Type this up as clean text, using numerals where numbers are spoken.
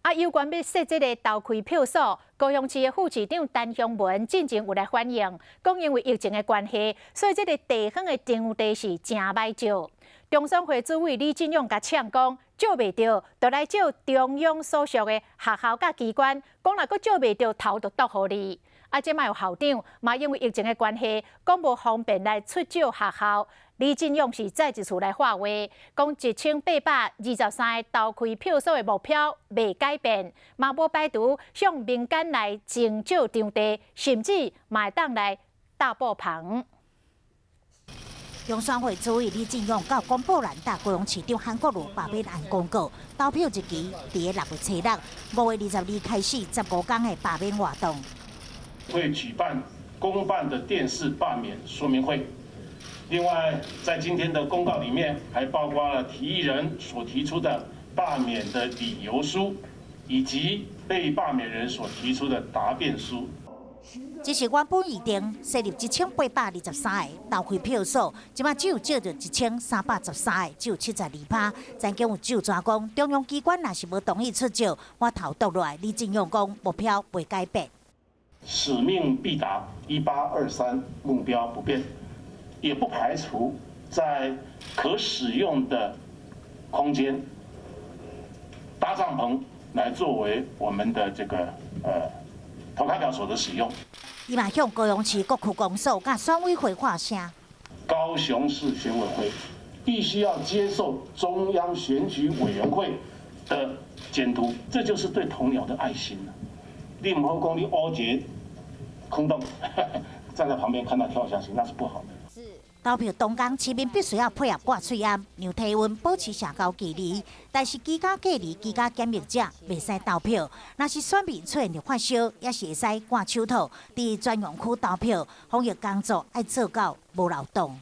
啊，有關欲設這个投開票所，高雄市的副市長陳雄文進前有來反映，講因為疫情的關係，所以這个地方的場地是誠歹借。中選會主委李進勇共嗆講，借袂著，就來借中央所屬的學校佮機關，講若閣借袂著，頭就剁予你。啊，這擺有校長嘛，因為疫情的關係，講無方便來出借學校。李進勇是再一次來發話，講1823个投開票所的目標未改變，嘛無排除向民間來徵借場地，甚至嘛會當來搭布棚。中選會主委李進勇到公布欄搭高雄市長韓國瑜罷免案公告，投票日期佇咧6月初六，5月22開始15天的罷免活動。會舉辦公辦的電視罷免說明會。另外，在今天的公告裡面，還包括了提議人所提出的罷免的理由書，以及被罷免人所提出的答辯書。這是原本預定設立1823个投開票所，這擺只有借著1313個，只有72趴。曾經有咒紙講，中央機關若是無同意出借，我頭剁落來。李進勇講，目標袂改變。使命必達，1823目標不變，也不排除在可使用的空間搭帳篷來作為我們的這個投開票所的使用。伊嘛向高雄市各區公所佮選委會發聲。高雄市選委會必須要接受中央選舉委員會的監督，這就是對同僚的愛心。你毋好講你烏一个空洞，站在旁邊看他跳下去，那是不好的。投票當天，市民必須要配合掛喙罨、量體溫、保持社交距離。但是居家隔離、居家檢疫者袂使投票。若是選民出現發燒，也是會使掛手套，佇專用區投票。防疫工作愛做到無漏洞。